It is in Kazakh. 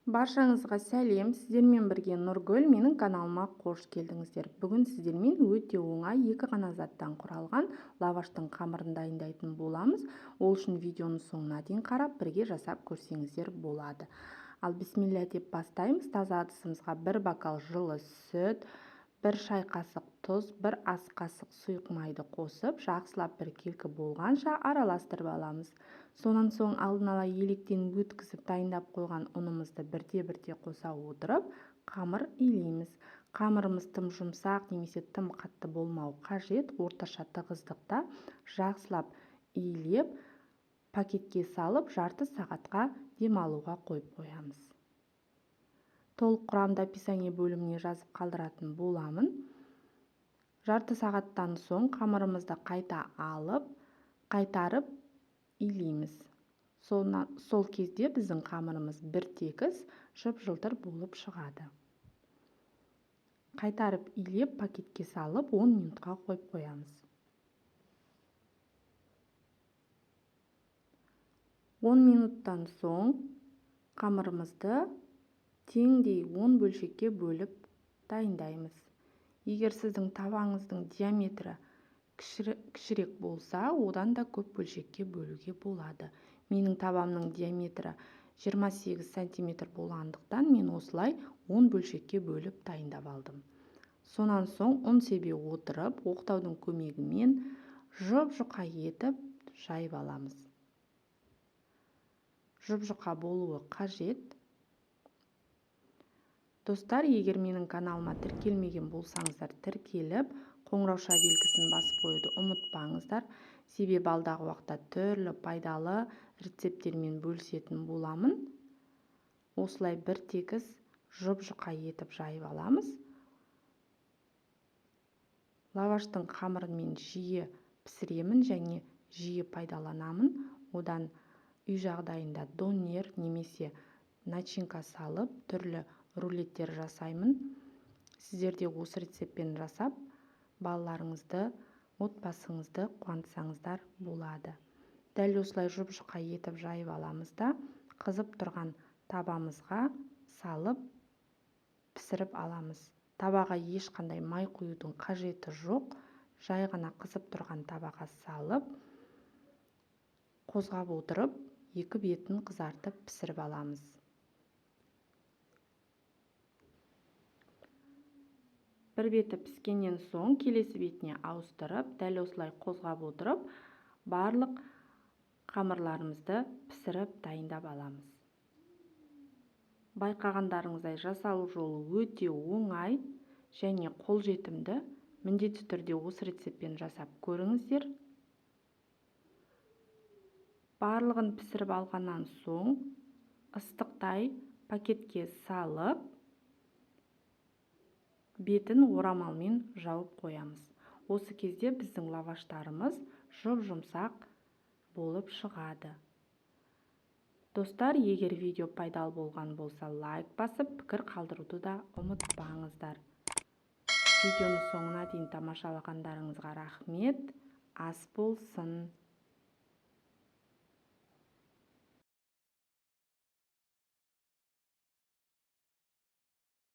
Баршаңызға сәлем, сіздермен бірге Нұргүл, менің каналыма қош келдіңіздер. Бүгін сіздермен өте оңай екі ғана заттан құралған лаваштың қамырын дайындайтын боламыз. Ол үшін видеоның соңына дейін қарап, бірге жасап көрсеңіздер болады. Ал бисмилля деп бастаймыз. Таза ыдысымызға бір бокал жылы сүт, бір шай қасық тұз, бір ас қасық сұйық майды қосып, жақсылап біркелкі болғанша араластырып аламыз. Сонан соң алдын ала електен өткізіп дайындап қойған ұнымызды бірте-бірте қоса отырып, қамыр илейміз. Қамырымыз тым жұмсақ немесе тым қатты болмау қажет, орташа тығыздықта жақсылап илеп, пакетке салып, жарты сағатқа демалуға қойып қоямыз. Толық құрамды описание бөліміне жазып қалдыратын боламын. Жарты сағаттан соң қамырымызды қайта алып, қайтарып илейміз. Сол кезде біздің қамырымыз бір тегіс, жып-жылтыр болып шығады. Қайтарып илеп, пакетке салып, 10 минутқа қойып қоямыз. 10 минуттан соң қамырымызды теңдей 10 бөлшекке бөліп дайындаймыз. Егер сіздің табаңыздың диаметрі кішірек болса, одан да көп бөлшекке бөлуге болады. Менің табамның диаметрі 28 сантиметр болғандықтан мен осылай 10 бөлшекке бөліп дайындап алдым. Сонан соң ұн себе отырып, оқтаудың көмегімен жұп-жұқа етіп жайып аламыз. Жұп-жұқа болуы қажет. Достар, егер менің каналыма тіркелмеген болсаңыздар, тіркеліп, қоңырауша белгісін басып қоюды ұмытпаңыздар. Себебі алдағы уақытта түрлі пайдалы рецепттермен бөлісетін боламын. Осылай бір тегіс жұп-жұқа етіп жайып аламыз. Лаваштың қамырын мен жиі пісіремін және жиі пайдаланамын. Одан үй жағдайында донер немесе начинка салып, түрлі рулеттер жасаймын. Сіздер де осы рецептпен жасап, балаларыңызды, отбасыңызды қуантсаңыздар болады. Дәл осылай жұп-жұқа етіп жайып аламыз да, қызып тұрған табамызға салып пісіріп аламыз. Табаға ешқандай май құюдың қажеті жоқ. Жай ғана қызып тұрған табаға салып, қозғап отырып, екі бетін қызартып пісіріп аламыз. Бір беті піскеннен соң келесі бетіне ауыстырып, дәл осылай қозғап отырып, барлық қамырларымызды пісіріп дайындап аламыз. Байқағандарыңыздай жасалу жолы өте оңай және қолжетімді. Міндетті түрде осы рецептпен жасап көріңіздер. Барлығын пісіріп алғаннан соң ыстықтай пакетке салып, бетін орамалмен жауып қоямыз. Осы кезде біздің лаваштарымыз жұп-жұмсақ болып шығады. Достар, егер видео пайдалы болған болса, лайк басып, пікір қалдыруды да ұмытпаңыздар. Видеоны соңына дейін тамашалағандарыңызға рахмет. Ас болсын.